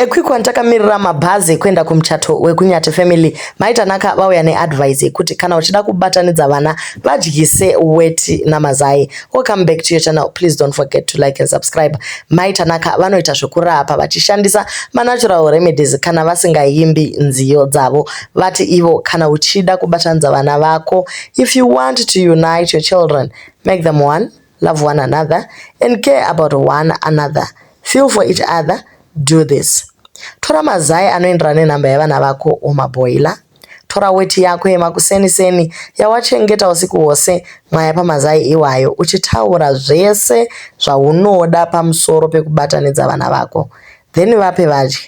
A quick one, takamirira mabhazi ekuenda kumuchato wekuNyati family. Maitanaka vauya neadvice yekuti kana uchida kubatanidza vana, vadyise weti namazai. Welcome back to your channel. Please don't forget to like and subscribe. Maitanaka vanoita zvekurapa vachishandisa manatural remedies kana vasingaimbi nziyo dzavo. Vati ivo kana uchida kubatanidza vana vako, if you want to unite your children, make them one, love one another and care about one another, feel for each other, do this: tora mazai anoenderana nenhamba yevana vako, womabhoila. Tora weti yako yemakuseniseni yawachengeta usiku hwose, mwaya pamazai iwayo uchitaura zvese zvaunoda pamusoro pekubatanidza vana vako, then vape vadye.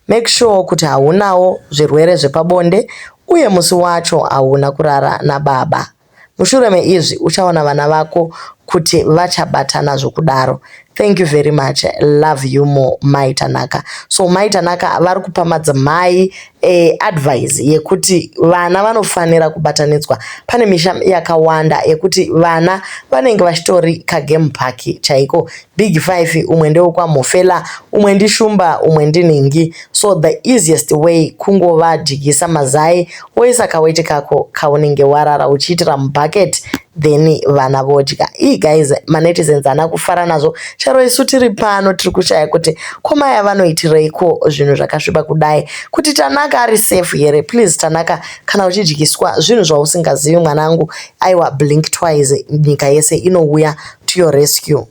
Make sure kuti haunawo zvirwere zvepabonde uye musi wacho hauna kurara nababa. Mushure meizvi uchaona vana vako kuti vachabatana zvokudaro. Thank you very much, love you more, Maitanaka. So Maitanaka vari kupa madzimai advice yekuti vana vanofanira kubatanidzwa. Pane misha yakawanda yekuti vana vanenge vachitori kagame park chaiko, big five, umwe ndewekwaMhofela, umwe ndishumba, umwe ndinhingi. So the easiest way kungovadyisa mazai, woisa kaweti kako kaunenge warara uchiitira mubucket, then vana vodya. Ii guys, manetizens haana kufara nazvo. Chero isu tiri pano tiri kushaya kuti komaya vanoitireiko zvinhu zvakasviba kudai, kuti Tanaka ari safe here. Please Tanaka, kana uchidyiswa zvinhu zvausingazivi, mwanangu, aiwa, blink twice, nyika yese inouya to your rescue.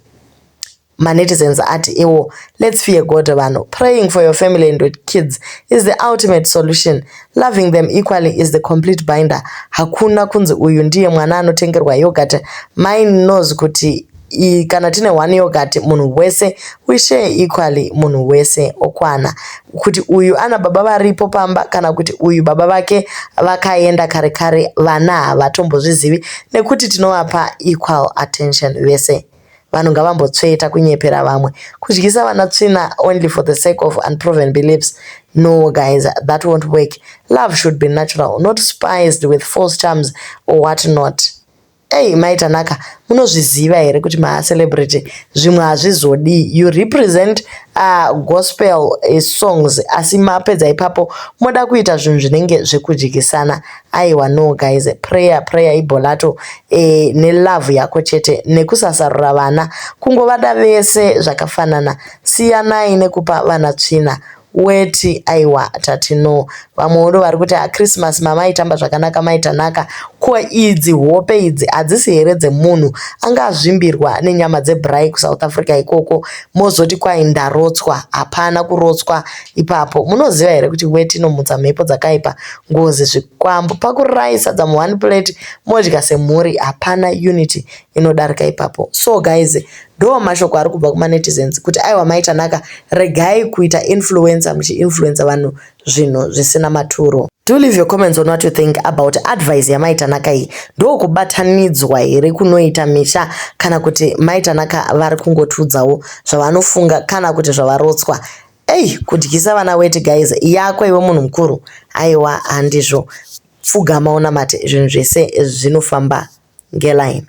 Manetizens ati iwo, "Let's fear God vanhu. Praying for your family and your kids is the ultimate solution. Loving them equally is the complete binder. Hakuna kunzi uyu ndiye mwana anotengerwa yogurt. Mine knows kuti kana tine one yogurt, munhu wese, we share equally, munhu wese okwana. Kuti uyu ana baba varipo pamba kana kuti uyu baba vake vakaenda kare kare, vana havatombozvizivi nekuti tinovapa equal attention vese. Vanhu ngavambotsveta kunyepera vamwe. Kudyisa vana tsvina only for the sake of unproven beliefs, no guys, that won't work. Love should be natural, not spiced with false charms or what not." Ei, Maitanaka, munozviziva here kuti macelebrity zvimwe hazvizodi? You represent gospel songs, asi mapedza ipapo moda kuita zvinhu zvinenge zvekudyisana. Aiwa, no guys, prayer, prayer ibholato nelove yako chete, nekusasarura vana, kungovada vese zvakafanana. Siyanai nekupa vana tsvina, weti. Aiwa, tati no. Vamwewo ndo vari kuti aChristmas mama aitamba zvakanaka Maitanaka. Ko idzi hope idzi hadzisi here dzemunhu anga azvimbirwa nenyama dzebrai kuSouth Africa ikoko? Mozoti kwai ndarotswa. Hapana kurotswa ipapo. Munoziva here kuti weti inomutsa mhepo dzakaipa, ngozi, zvikwambo? Pakurai sadza muone plate, modya semhuri. Hapana unity inodarika ipapo. So guys, ndo mashoko ari kubva kumanetizens kuti aiwa, Maitanaka, regai kuita influencer muchiinfluencer vanhu zvinhu zvisina maturo. Do leave your comments on what you think about advice yaMaitanaka iyi. Ndokubatanidzwa here kunoita misha, kana kuti Maitanaka vari kungotudzawo zvavanofunga kana kuti zvavarotswa? Ei, kudyisa vana weti guys, yako iwe munhu mukuru, aiwa, handizvo. Pfugama unamate, zvinhu zvese zvinofamba ngelaini.